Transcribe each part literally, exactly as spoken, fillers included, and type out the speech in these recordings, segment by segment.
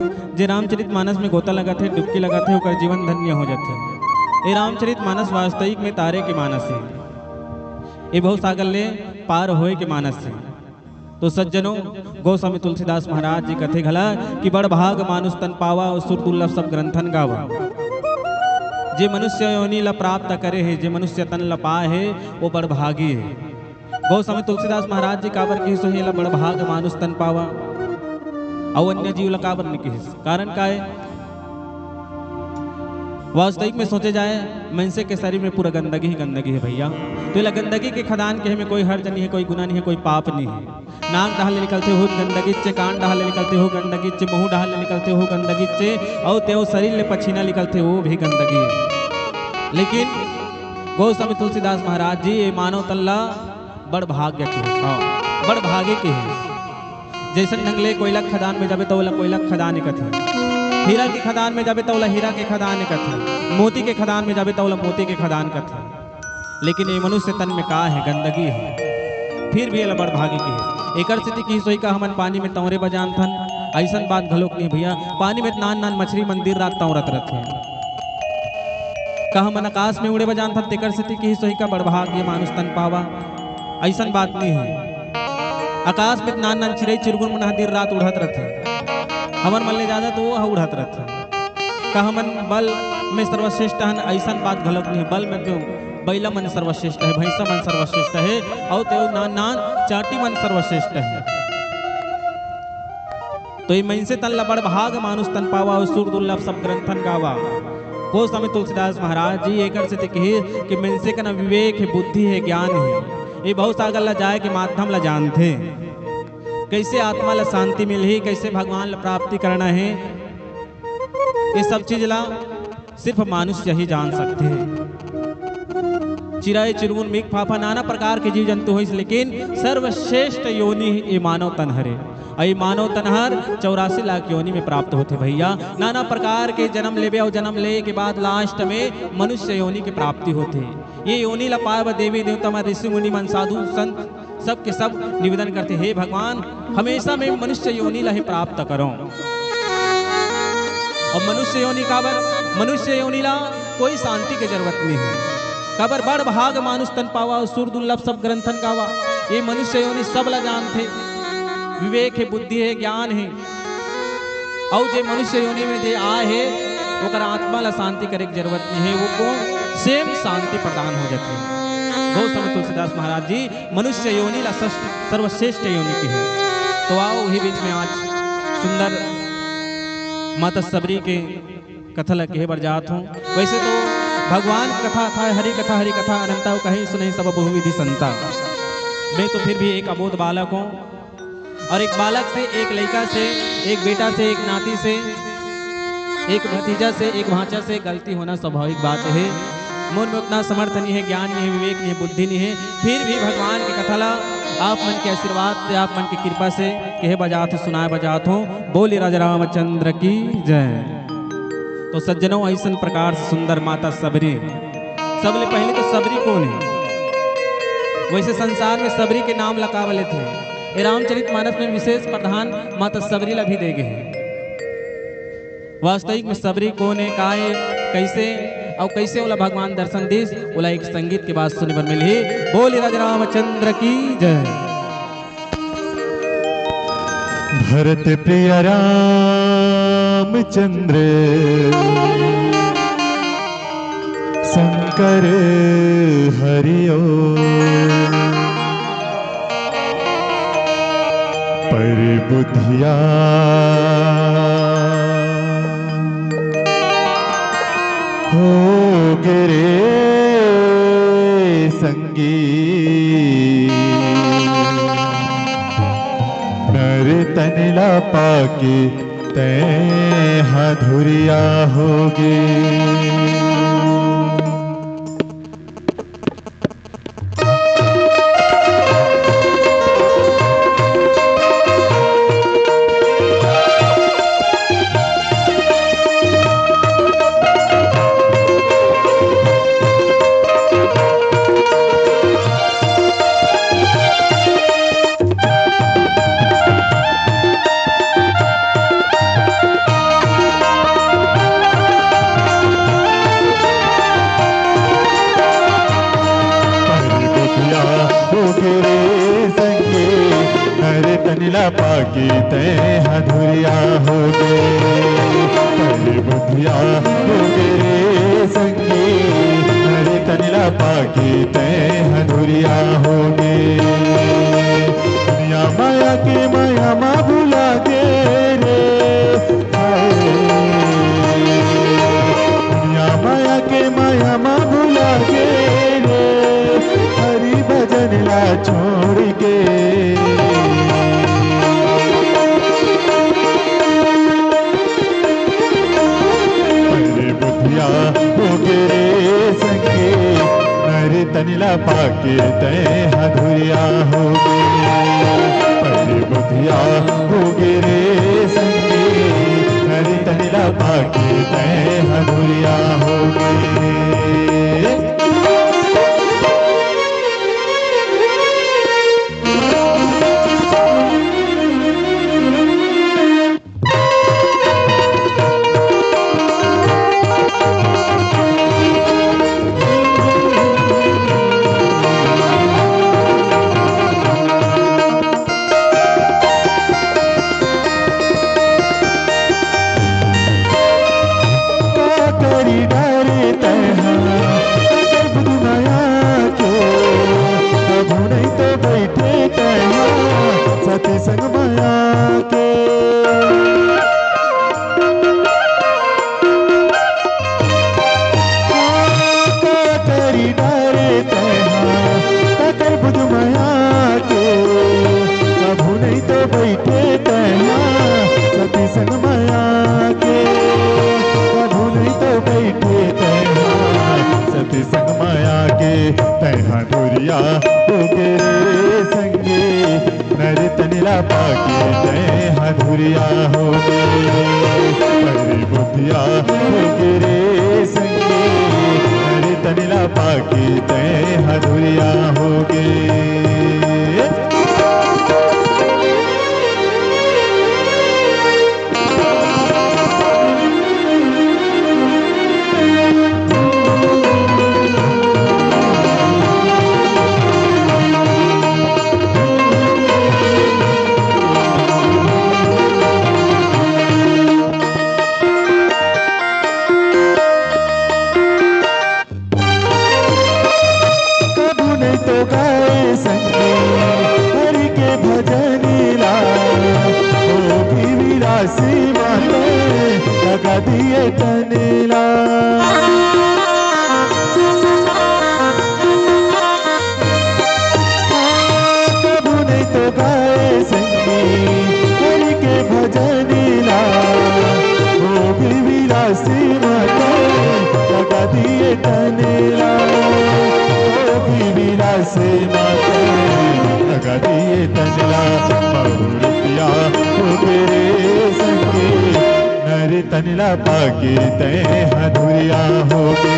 जे रामचरित मानस में गोता लगाथे, डुबकी लगाथे, ओकर जीवन धन्य हो जाथे। ये रामचरित मानस वास्तविक में तारे के मानस हे, ये भवसागर ले पार होए के मानस हे। तो सज्जनों, गोस्वामी तुलसीदास महाराज जी कथे घला कि बड़ भाग मानुष तन पावा, और सुर दुर्लभ सब ग्रंथन गावा। जे मनुष्य योनि ला प्राप्त करे हे, जे मनुष्य तन ला पाए हे, वो बड़ भागी हे। गोस्वामी तुलसीदास महाराज जी काबर किहिस होही ला बड़ भाग मानुष तन पावा, अउ अन्य जीव ला काबर नहीं किहिस? कारण का हे? वास्तविक में सोचे जाए, मनुष्य के शरीर में पूरा गंदगी ही गंदगी हे भैया। तो एला गंदगी के खदान कहे में कोई हर्ज नहीं हे, कोई गुना नहीं हे, कोई पाप नहीं हे। नाक डहर ले निकलथे वो गंदगी चे, कान डहर ले निकलथे वो गंदगी चे, मुंह डहर ले निकलथे वो गंदगी चे, अउ तेव शरीर ले पछीना निकलथे वो भी गंदगी हे। लेकिन गोस्वामी तुलसीदास महाराज जी ये मानव तन ला बड़ भाग्य किहिस, हाँ, बड़ भागी किहिस। जैसन ढंग ले कोयला के खदान में जाबे त ओला कोयला के खदान ही कथे, हीरा के खदान में जाबे त ओला हीरा के खदान ही कथे, मोती के खदान में जाबे त ओला मोती के खदान कथे। लेकिन ये मनुष्य तन में का हे? गंदगी हे, फिर भी एला बड़ भागी किहिस। एकर सेती किहिस होही का हमन पानी में तंवरे बर जानथन? अइसन बात घलोक नहीं भैया। पानी में नान नान मछरी मन दिन रात तंवरत रथे। का हमन आकाश में उड़े बर जानथन, तेकर सेती किहिस होही का बड़ भाग ये मानुष तन पावा? अइसन बात नहीं हे। आकाश में नान नान चिरई चिरगुन मन ह दिन रात उड़त रथे, हमन मन ले जादा तो वो ह उड़त रथे। का हमन बल में सर्वश्रेष्ठ हन? अइसन बात घलोक नहीं हे। बल में तो बइला मन सर्वश्रेष्ठ हे, भैंसा मन सर्वश्रेष्ठ हे, अउ तेव नान नान चांटी मन सर्वश्रेष्ठ हे। तो ये मइनसे तन ला बड़ भाग मानुष तन पावा, अउ सुर दुर्लभ सब ग्रंथन गावा। गोस्वामी तुलसीदास महाराज जी एकर सेती किहिस कि मइनसे कना विवेक हे, बुद्धि हे, ज्ञान हे, ये भवसागर ला जाए के माध्यम ला जानथे, कइसे आत्मा ला शांति मिलही, कइसे भगवान ला प्राप्ति करना हे, ये सब चीज ला सिर्फ मानुष्य ही जान सकथे। चिरई चिरगुन मीख फाफा नाना प्रकार के जीव जंतु होइस, लेकिन सर्वश्रेष्ठ योनि ये मानव तन हरे। अउ ये मानव तन हर चौरासी लाख योनि में प्राप्त होथे भैया। नाना प्रकार के जन्म लेबे अउ जन्म ले के बाद last में मनुष्य योनि के प्राप्ति होथे। ये योनि ला पाए बर देवी देवता मन, ऋषि मुनि मन, साधु संत सब के सब निवेदन करथे, हे भगवान, हमेशा में मनुष्य योनि ला ही प्राप्त करव। अब मनुष्य योनि काबर? मनुष्य योनि ला कोई शांति के जरूरत नहीं हे। काबर? बड़ भाग मानुष तन पावा, अउ सुर दुर्लभ सब ग्रंथन गावा। ये मनुष्य योनि सब ला जानथे, विवेक हे, बुद्धि हे, ज्ञान हे। अउ जे मनुष्य योनि में जे आए हे, ओकर आत्मा ला शांति करे के जरूरत नहीं हे, वो को same शांति प्रदान हो जाथे। गोस्वामी तुलसीदास महाराज जी मनुष्य योनि ला सस-, सर्वश्रेष्ठ योनि किहे। तो आओ, वही बीच में आज सुंदर माता सबरी के कथा ला कहे बर जात हूँ। वैसे तो भगवान कथा था, हरि कथा, हरि कथा अनंता, कहीं सुनहि सब बहुविधि संता। मैं तो फिर भी एक अबोध बालक हूँ, और एक बालक से, एक लड़का से, एक बेटा से, एक नाती से, एक भतीजा से, एक भांचा से गलती होना स्वाभाविक बात हे। मोर में उतना समर्थ नहीं हे, ज्ञान नहीं हे, विवेक नहीं हे, बुद्धि नहीं हे, फिर भी भगवान के कथा ला आप मन के आशीर्वाद से, आप मन के कृपा से कहे बर जात हूँ, सुनाए बर जात हूँ। बोले राजा रामचंद्र की जय। तो सज्जनों, ऐसन प्रकार से सुंदर माता सबरी, सबले पहले तो सबरी कौन हे? वैसे संसार में सबरी के नाम ला का लेथे? ये रामचरित मानस में विशेष प्रावधान माता सबरी ला भी दे गे हे। वास्तविक में सबरी कौन हे, का हे, कैसे, अउ कैसे ओला भगवान दर्शन दिस, ओला एक संगीत के बाद सुने बर मिलही। बोले राजा रामचंद्र की जय। भरत प्रिय रामचंद्र शंकर हरि ओम। पर बुधिया हो गे रे संगी, नर तन ला पाके तैं हा धुरिया होगे। तनिला पाके तैं ह धुरिया होगे, परे बुधिया होगे रे संगी। नरे तनिला पाके तैं ह धुरिया होगे, दुनिया माया के माया मा भुला गे रे। हाय। दुनिया माया के माया मा भुला गे रे, हरि भजन ला छोड़ के। परे बुधिया होगे रे संगी, नरे तनिला पाके तैं ह धुरिया होगे। परे बुधिया होगे रे संगी, नरे तनिला पाके तैं ह धुरिया होगे। का करी डारे तैं हा, अगर बुधु माया के, कभू नहीं तो बैठे तैं हा, सती संग माया के। का करी डारे तैं हा, अगर बुधु माया के, कभू नहीं तो बैठे तैं हा, सती संग माया के। कभू नहीं तो बैठे तैं हा, सती संग माया के। तैं हा धुरिया होगे रे संगी, नरे तनिला पाके तैं ह धुरिया होगे। परे बुधिया होगे रे संगी, नरे तनिला पाके तैं ह धुरिया होगे। कभू नहीं तो गाए संगी हरि के भजन ला, ओ भी विलासी माते लगा दिए तन ला। कभू नहीं तो गाए संगी हरि के भजन ला, ओ भी विलासी माते लगा दिए तन ला, ओ भी विलासी माते लगा दिए तन ला। बहु रुपया होगे रे संगी, नरे तनिला पाके तैं ह धुरिया होगे।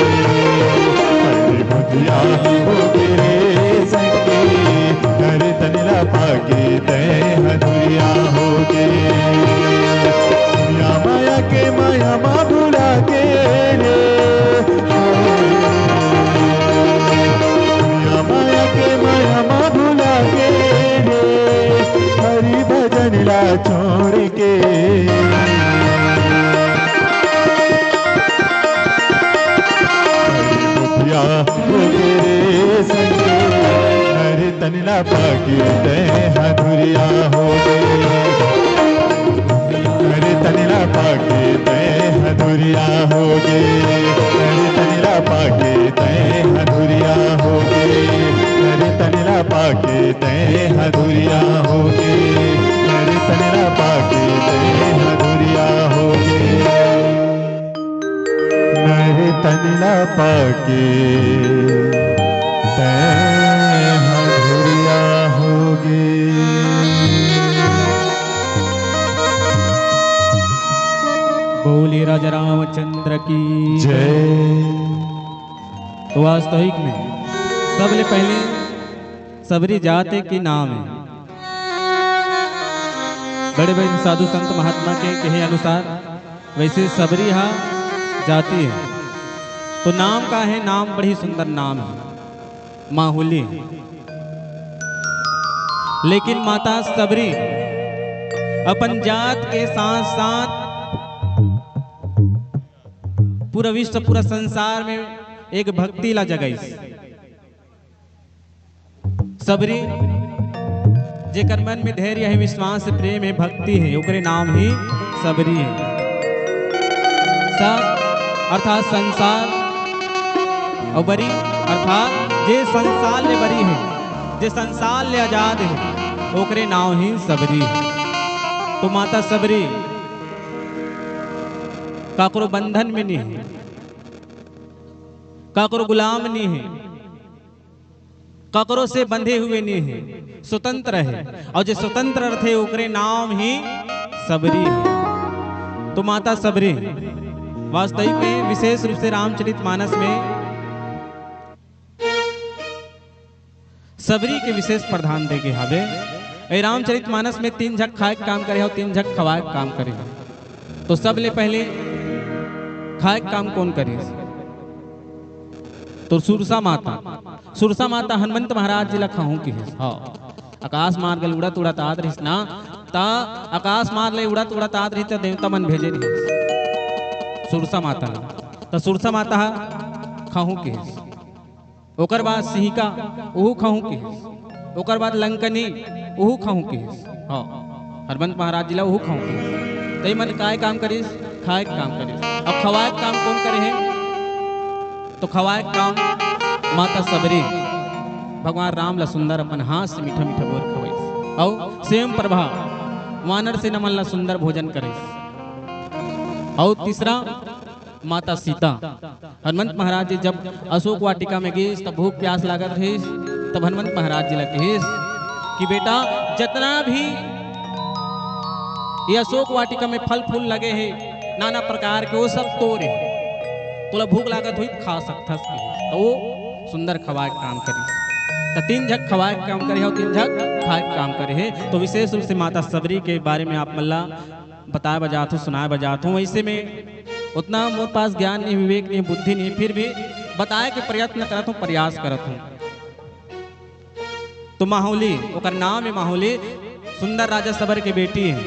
परे बुधिया होगे रे संगी, नरे तनिला पाके तैं ह धुरिया होगे। दुनिया माया के माया मा भुला गे रे। दुनिया माया के माया मा भुला गे रे, हरि भजन ला छोड़ के। हरि बुधिया होगे रे संगी, नरे तनिला पाके तैं ह धुरिया होगे। नरे तनिला पाके तैं ह धुरिया होगे। नरे तनिला पाके तैं ह धुरिया होगे। नरे तनिला पाके तैं ह धुरिया होगे। नरे तनिला पाके तैं ह धुरिया होगे। नरे तनिला पाके तैं ह धुरिया होगे। बोलिए राजा रामचंद्र की जय। तो वास्तविक में सबले पहले सबरी जात के नाम है। बड़े बड़े साधु संत महात्मा के कहे अनुसार वैसे सबरी हा जाति है। तो नाम का है, नाम बड़ी सुंदर नाम है, माहुली। लेकिन माता सबरी अपन जात के साथ साथ पूरा विश्व, पूरा संसार में एक भक्ति ला जगाइस। सबरी, जेकर मन में धैर्य हे, विश्वास हे, प्रेम हे, भक्ति हे, ओकरे नाम ही सबरी हे। स अर्थात संसार, अउ बरी अर्थात जे संसार ले बरी हे, जे संसार ले आजाद हे, ओकरे नाम ही सबरी हे। तो माता सबरी काकरो बंधन में नहीं हे, काकरो गुलाम नहीं हे, काकरो से बंधे हुए नहीं हे, स्वतंत्र हे। अउ जे स्वतंत्र रथे, ओकरे नाम ही सबरी हे। तो माता सबरी वास्तविक में विशेष रूप से रामचरित मानस में सबरी के विशेष प्रधान दे गे हावे। ए रामचरित मानस में तीन झक खाए के काम करे हे अउ तीन झक खवाए के काम करे हे। तो सबले पहले खाए के काम कोन करिस? तो सुरसा माता। सुरसा माता हनुमंत महाराज जी ला खाहूं किहिस। हाँ, आकाश मार्ग ले उड़त उड़त आत रहिस ना, त आकाश मार्ग ले उड़त उड़त आत रहिस त देवता मन भेजे रहिस सुरसा माता ला। त सुरसा माता ह खाहूं किहिस। ओकर बाद सिहिका, ओहू खाहूं किहिस। ओकर बाद लंकनी, ओहू खाहूं किहिस। हाँ, हनुमंत महाराज जी ला ओहू खाहूं किहिस। त ये मन काय काम करिस? खाए के काम करिस। अब खवाए के काम कोन करे हे? तो खवाए के काम माता सबरी, भगवान राम ला सुंदर अपन हाथ से मीठा मीठा बोर खवाइस। अउ स्वयं प्रभा वानर सेना मन ला सुंदर भोजन कराइस। अउ तीसरा माता सीता। हनुमंत महाराज जी जब अशोक वाटिका में गिस, तब भूख प्यास लागत रहिस, तब हनुमंत महाराज जी ला कहिस कि बेटा, जतना भी ये अशोक वाटिका में फल फूल लगे हे, नाना प्रकार के, वो सब तोर हे, तोला भूख लागत होही, खा सकथस, कहिस। तो वो सुंदर खवाए के काम करिस। त तीन झक खवाए के काम करे हे अउ तीन झक खाए के काम करे हे। तो विशेष रूप से माता सबरी के बारे में आप मन ला बताए बर जात हूँ, सुनाए बर जात हूँ। वैसे में उतना मोर पास ज्ञान नहीं, विवेक नहीं, बुद्धि नहीं, फिर भी बताए के प्रयत्न करत हूँ, प्रयास करत हूँ। तो माहौली, ओकर नाम हे माहौली, सुंदर राजा सबर के बेटी हे।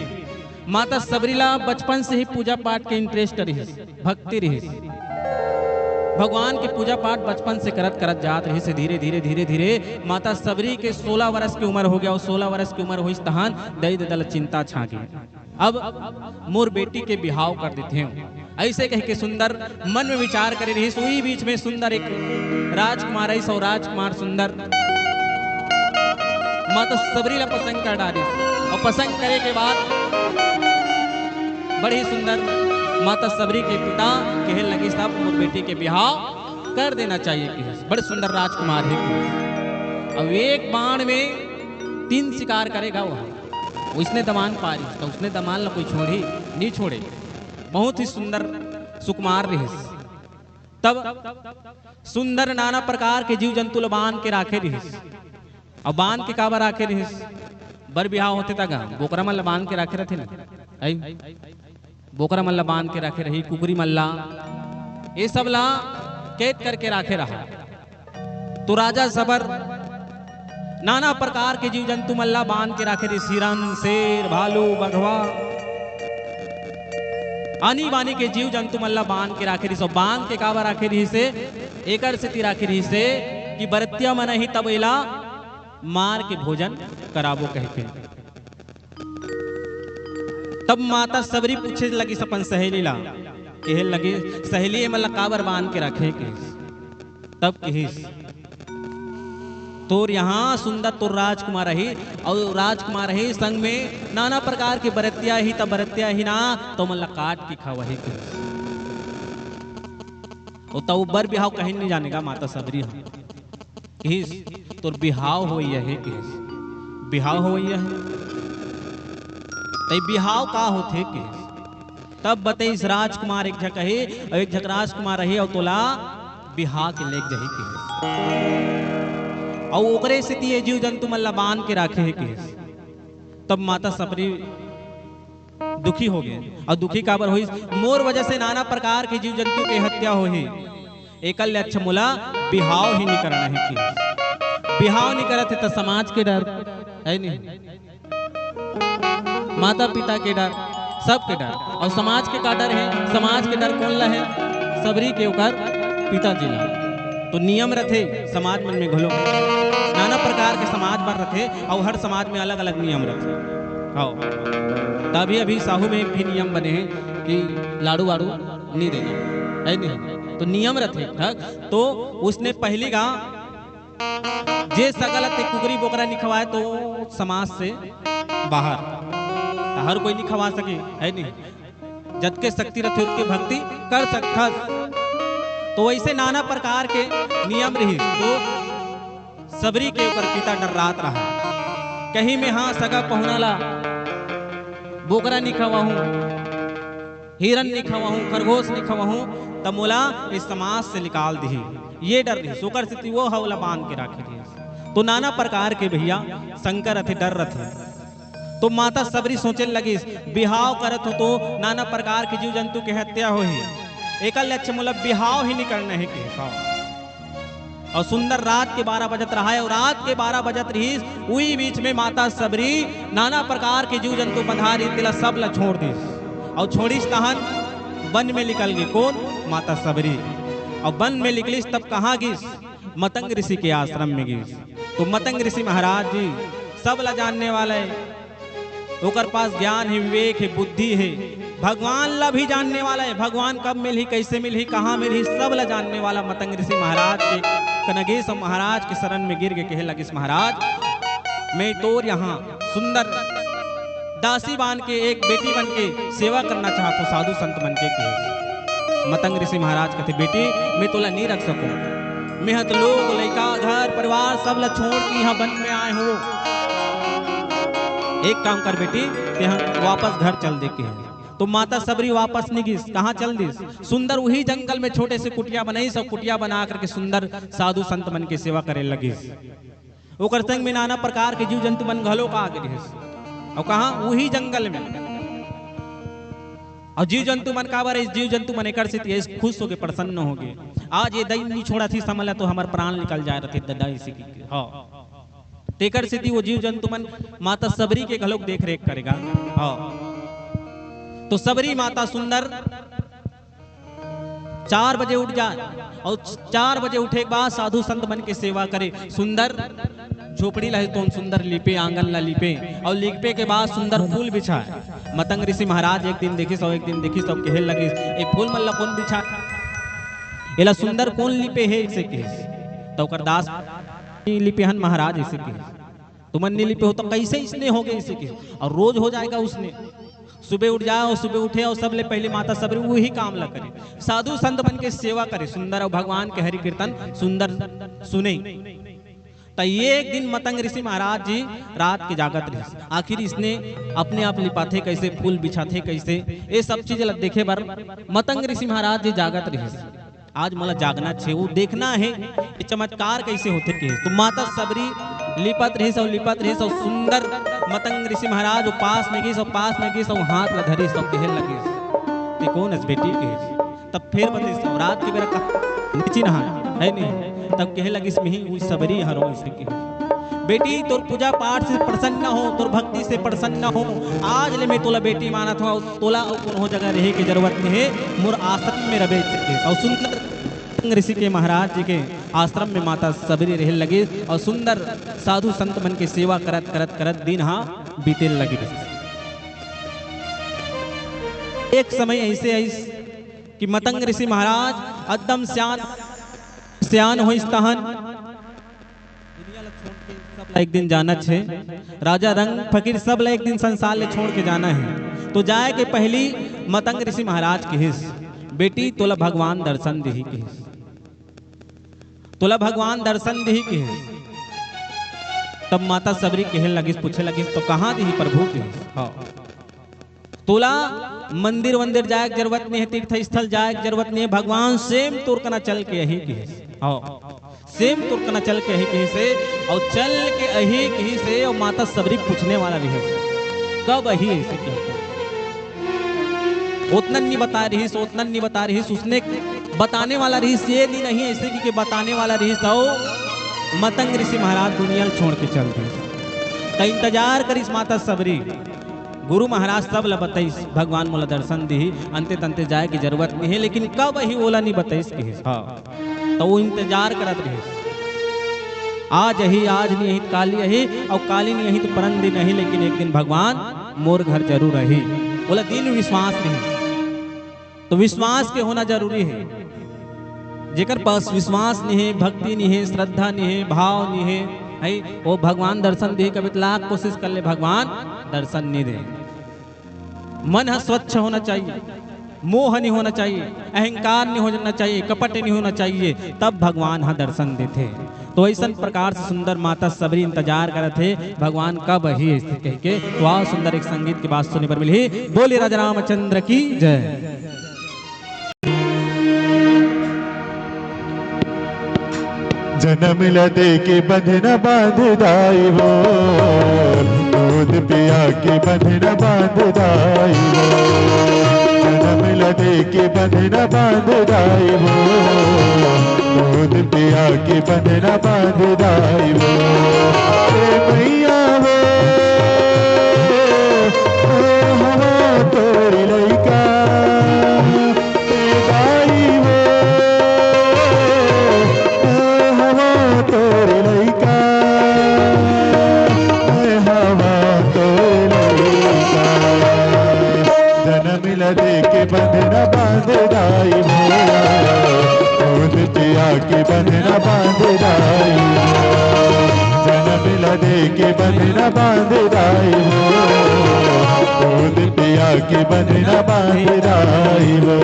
माता सबरी ला बचपन से ही पूजा पाठ के इंटरेस्ट रहिस, भक्ति रहिस। भगवान के पूजा पाठ बचपन से करत करत जात रहिस। धीरे धीरे धीरे धीरे माता सबरी के सोलह वर्ष के उम्र हो गया, अउ सोलह वर्ष के उम्र होइस तहान दई ददा ला चिंता छा गे। अब मोर बेटी के बिहाव कर देथे हूँ, ऐसे कह के सुंदर मन में विचार करे रहिस। उही बीच में सुंदर एक राजकुमार आइस अउ राजकुमार सुंदर माता सबरी ला पसंद कर डारिस। अउ पसंद करे के बाद बड़ी सुंदर माता सबरी के पिता कहे लगिस, "अब मोर बेटी के बिहाव कर देना चाहिए," कहिस। बड़े सुंदर राजकुमार हे कहिस। अब एक बाण में तीन शिकार करेगा वह। वइसने दमान पारिस, त वइसने दमान ला कोई छोड़ही? नहीं छोड़े। बहुत ही सुंदर सुकुमार रहिस। तब सुंदर नाना प्रकार के जीव जंतु ला बांध के राखे रहिस। अउ बांध के काबर राखे रहिस? बर बिहाव होथे त गा, बोकरा मन ला बांध के राखे रथे ना। आई? बोकरा मन ला बांध के राखे रही, कुकरी मन ला, ये सब ला कैद करके राखे रहा। तो राजा सबर नाना प्रकार के जीव जंतु मन ला बांध के राखे रहिस, हिरन, शेर, भालू, बघवा, आनी बानी के जीव जंतु मन ला बांध के राखे रहिस। अउ बांध के काबर राखे रहिस हे? एकर सेती राखे रहिस हे कि बरतिया मन ही तब एला मार के भोजन कराबो कहिके। तब माता सबरी पूछे लगिस अपन सहेली ला, कहे लगिस, "सहेली, एमन ला काबर बांध के राखे?" कहिस। तब कहिस, "तोर यहाँ सुंदर तोर राजकुमार ही, अउ राजकुमार ही संग में नाना प्रकार के बरतिया ही, त बरतिया ही ना, त ओमन ला काट के खावही," कहिस। ओ त बर बिहाव कहीं नहीं जानेगा माता सबरी ह। कहिस, "तोर बिहाव होइया हे," कहिस। "बिहाव होइया हे? तई बिहाव का होथे?" कहिस। तब बतइस, "राजकुमार एक झक हे, अउ एक झक राजकुमार हे, अउ तोला बिहाव के लेग जाही," कहिस। "अउ ओकरे सेती ये जीव जंतु मन ला बांध के राखे हे," कहिस। तब माता सबरी दुखी हो गे। अउ दुखी काबर होइस? "मोर वजह से नाना प्रकार के जीव जंतु के हत्या होही, एकर ले अच्छा मोला बिहाव ही नहीं करना हे," कहिस। बिहाव नहीं करत हे त समाज के डर हे नहीं। माता पिता के डर, सबके डर। अउ समाज के का डर हे? समाज के डर कोन ला हे? सबरी के ओकर पिताजी ला। तो नियम रथे समाज मन में घलो, नाना प्रकार के समाज बर रथे, अउ हर समाज में अलग-अलग नियम रथे। हव, त अभी-अभी साहू में एक भी नियम बने हे कि लाड़ू वाड़ू नी देना, हे नहीं? तो नियम रथे, ठीक? तो उसने पहली गा जे सगा ला ते कुकरी बोकरा नी खवाए तो समाज से बाहर। त हर कोई नी खवा सके, हे नहीं? जतके शक्ति रथे ओतके भक्ति कर सकथस। तो वैसे नाना प्रकार के नियम रहिस। तो सबरी के ओकर पिता डर्रात रहा, कहीं मैं हाँ सगा पहुना ला बोकरा नी खवाहूँ, हिरन नी खवाहूँ, खरगोश नी खवाहूँ, त मोला इस समाज से निकाल दिही। ये डर रहिस, ओकर सेती वो ह ओला बांध के राखे रहिस। तो नाना प्रकार के भैया शंका रथे, डर रथे। तो माता सबरी सोचे लगिस, बिहाव करत हो तो नाना प्रकार के जीव जंतु के हत्या होही, एकर ले अच्छा मोला बिहाव ही नी करना हे कहिस। अउ सुंदर रात के बारह बजत रहा हे, अउ रात के बारह बजत रहिस, उही बीच में माता सबरी नाना प्रकार के जीव जंतु बंधा रहिस, तेला सब ला छोड़ दिस। अउ छोड़िस तहन वन में निकल गे। कोन? माता सबरी। अउ वन में निकलिस तब कहाँ गिस? मतंग ऋषि के आश्रम में गिस। तो मतंग ऋषि महाराज जी सब ला जानने वाला हे, ओकर पास ज्ञान हे, विवेक हे, बुद्धि हे, भगवान ला भी जानने वाला हे। भगवान कब मिलही, कैसे मिलही, कहाँ मिलही, सब ला जानने वाला मतंग ऋषि महाराज के कना गिस अउ महाराज के शरण में गिर के कहे लगिस, महाराज, मैं तोर यहाँ सुंदर दासी बन के, एक बेटी बन के सेवा करना चाहत हूँ साधु संत मन के, कहिस। मतंग ऋषि महाराज कथे, बेटी, मैं तोला नी रख सकूँ। मैं ह तो लोग, लइका, घर, परिवार सब ला छोड़ के यहाँ वन में आए हूँ। एक काम कर बेटी, तेहा वापस घर चल दे, कहिस। तो माता सबरी वापस नी गिस। कहाँ चल दिस? सुंदर उही जंगल में छोटे से कुटिया बनाइस अउ कुटिया बना करके सुंदर साधु संत मन के सेवा करे लगिस। ओकर संग में नाना प्रकार के जीव जंतु मन घलो का आगे रहिस। अउ कहाँ? उही जंगल में। अउ जीव जंतु मन काबर, इस जीव जंतु मन एकर सेती खुश होके प्रसन्न होगे। आज ये दई नी छोड़त ही समझ ला तो हमर प्राण निकल जाए रथे ददा, इसे कहिके। हाँ। तेकर सेती वो जीव जंतु मन माता सबरी के घलोक देख रेख करेगा। हाँ। तो सबरी माता सुंदर चार बजे उठ जाए अउ चार बजे उठे के बाद साधु संत मन के सेवा करे। सुंदर झोपड़ी ला हे तोन सुंदर लिपे, आंगन ला लिपे अउ लिपे के बाद सुंदर फूल बिछाए। मतंग ऋषि महाराज एक दिन देखिस अउ एक दिन देखिस अउ कहे लगिस, ए फूल मन ला कोन बिछाए? एला सुंदर कोन लिपे हे? इसे कहिस। त ओकर दास, लिपे हन महाराज, इसे कहिस। तुमन नी लिपे हो तो कैसे इसने होगे, इसे कहिस। अउ रोज हो जाएगा उसने। सुबह उठ जाए अउ सुबह उठे अउ सबले पहले माता सबरी उही काम ला करे, साधु संत मन के सेवा करे, सुंदर अउ भगवान के हरि कीर्तन सुंदर सुने। त ये एक दिन मतंग ऋषि महाराज जी रात के जागत रहिस। आखिर इसने अपने आप लिपाथे कैसे, फूल बिछाथे कैसे, ये सब चीज ला देखे बर मतंग ऋषि महाराज जी जागत रहिस। आज मोला जागना हे, वो देखना हे ये चमत्कार कैसे होथे कहिस। तो माता सबरी लिपत रहिस अउ लिपत रहिस अउ सुंदर मतंग ऋषि महाराज वो पास में गिस अउ पास में गिस अउ हाथ ला धरिस अउ कहे लगिस, ते कोन हस बेटी, कहिस। तब फेर बतिस, रात के बेरा का नीची नहा, हे नहीं? तब कहे लगिस, मिही उही सबरी हरों, इसे कहिस। बेटी, तोर पूजा पाठ से प्रसन्न हों, तोर भक्ति से प्रसन्न हों, आज ले मैं तोला बेटी मानत हों, तोला अउ कोनो जगह रहे के जरूरत नहीं हे, मोर आश्रम में रहे, इसे कहिस। अउ सुंदर ऋषि के महाराज जी के आश्रम में माता सबरी रहे लगिस अउ सुंदर साधु संत मन के सेवा करत, करत, करत दिन हा बीते लगिस। एक समय ऐसे आइस कि मतंग ऋषि महाराज एकदम सियान, सियान होइस तहन दुनिया ला छोड़ के सब ला एक दिन जाना हे। राजा रंग फकीर सब ला एक दिन संसार ले छोड़ के जाना हे। तो जाए के पहली मतंग ऋषि महाराज कहिस, बेटी, तोला भगवान दर्शन दिही, कहिस। तोला भगवान दर्शन दिही, कहिस। तब माता सबरी कहे लगिस, पूछे लगिस, तो कहाँ दिही प्रभु, कहिस। हाँ। तोला मंदिर वंदिर जाए के जरूरत नहीं हे, तीर्थ स्थल जाए के जरूरत नहीं हे, भगवान सेम तोर कना चल के आही, कहिस। हाँ, सेम तोर कना चल के आही, कहिस हे, अउ चल के आही, कहिस हे, अउ माता सबरी पूछने वाला रहिस, कब आही, इसे कहिके। ओतनन नी बताए रहिस, ओतनन नी बताए रहिस, उसने बताने वाला रहिस, ये दिन आही, इसे कहिके बताने वाला रहिस, अउ मतंग ऋषि महाराज दुनिया ल छोड़ के चल दिस। त इंतजार करिस माता सबरी। गुरु महाराज सब ल बतइस, भगवान मोला दर्शन दिही, अंते तंते जाए के जरूरत नहीं हे, लेकिन कब ही ओला नहीं बतइस किहिस। हाँ, तो वो इंतजार करत रहिस। आज ही, आज नहीं ही, काली ही, और काली नहीं ही तो परन दिन ही, लेकिन एक दिन भगवान मोर घर जरूर आही। ओला दिन विश्वास नहीं। तो विश्वास के होना जरूरी है। जेकर पास विश्वास नहीं है, भक्ति नहीं है, श्रद्धा नहीं है, भाव नहीं है, है, वो भगवान दर्शन दे, कभी लाख कोशिश कर ले, भगवान दर्शन नहीं दे। मन ह स्वच्छ होना चाहिए, मोह नहीं होना चाहिए, अहंकार नहीं होना चाहिए, कपट नहीं होना चाहिए, तब भगवान ह दर्शन देथे। तो ऐसन प्रकार से सुंदर माता सबरी इंतजार करत हे, भगवान कब ही ऐसे कह के। तो आओ, सुंदर एक संगीत की बात सुने बर मिलही। बोले राजा रामचंद्र की जय। जनम ल दे के बंधन बांध दाई वो, दूध पिया के बंधन बांध दाई वो। जनम ल दे के बंधन बांध दाई वो, दूध पिया के बंधन बांध दाई वो। ए मैया वो, ए हवा तोरी लइका, ए दाई वो, ए हवा तोरी लइका, ए हवा तोरी लइका। जनम ल दे के बंधन बांध दाई वो, दूध पिया के बंधन बांध दाई वो। जनम ल दे के बंधन बांध दाई वो, दूध पिया के बंधन बांध दाई वो।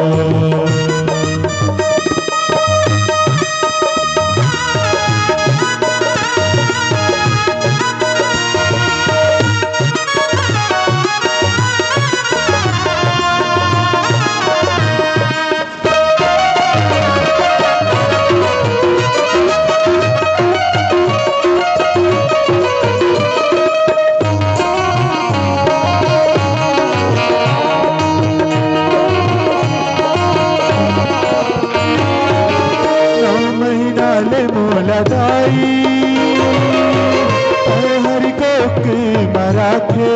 नौ महीना ले मोला दाई, तै हरि कोख म राखे।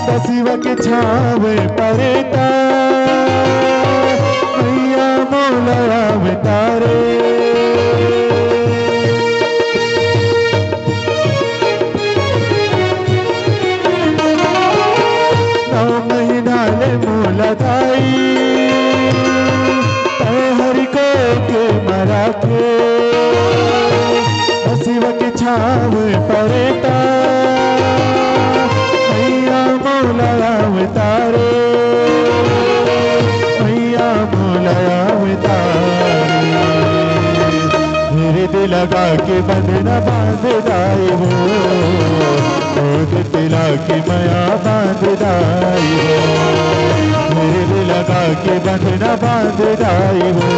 बसिवा के छाँव परे त, मैया मोला आवतारे। नौ महीना ले मोला दाई, तै हरि कोख म राखे। बसिवा के छाँव परे त, मैया मोला आवतारे, मैया मोला आवतारे। धीरज लगा के बंधन बांध दाई वो, दूध पिला के मया बांध दाई वो। धीरज लगा के बंधन बांध दाई वो,